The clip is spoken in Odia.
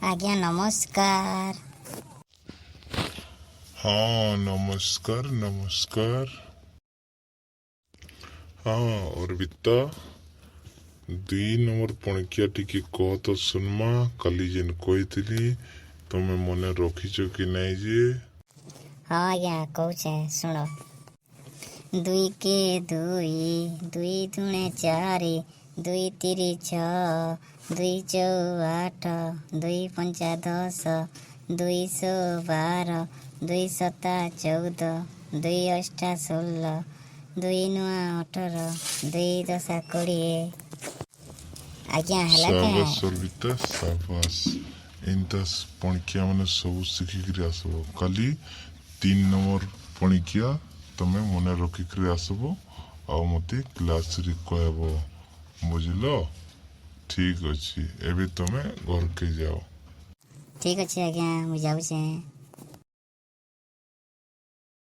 ଆଜ୍ଞା, ନମସ୍କାର। ହଁ, ନମସ୍କାର, ନମସ୍କାର। ହଁ ଅର୍ବିତା, 2 ନମ୍ବର ପଣିକିଆ ଟିକେ କହ ତ ଶୁଣମା। କାଲି ଯେନ୍ କହିଥିଲି, ତମେ ମନେ ରଖିଛ କି ନାଇଁ ଯେ? ହଁ ଆଜ୍ଞା, କହୁଛେ, ଶୁଣ। ଦୁଇ କେ ଦୁଇ, ଦୁଇ ଦୁଣେ ଚାରି, ଦୁଇ ତିରି ଛଅ, ଦୁଇ ଚଉ ଆଠ, ଦୁଇ ପଞ୍ଚା 10, ଦୁଇ ଛଅ 12, ଦୁଇ ସତା 14, ଦୁଇ ଅଷ୍ଟା 16, ଦୁଇ ନଅ 18, ଦୁଇ ଦଶା 20। ଆଜ୍ଞା, ହେଲା କେ? ସାବାସ ଅର୍ବିତା, ସାବାସ। ଏନ୍ତା ପଣିକିଆ ମାନେ ସବୁ ଶିଖିକିରି ଆସିବ। କାଲି 3 ନମ୍ବର ପଣିକିଆ ତମେ ମନେ ରଖିକିରି ଆସିବ ଆଉ ମତେ କ୍ଲାସରେ କହିବ, ବୁଝିଲ? ଠିକ ଅଛି, ଏବେ ତମେ ଘରକେ ଯାଅ। ଠିକ୍ ଅଛି ଆଜ୍ଞା, ମୁଁ ଯାଉଛେ।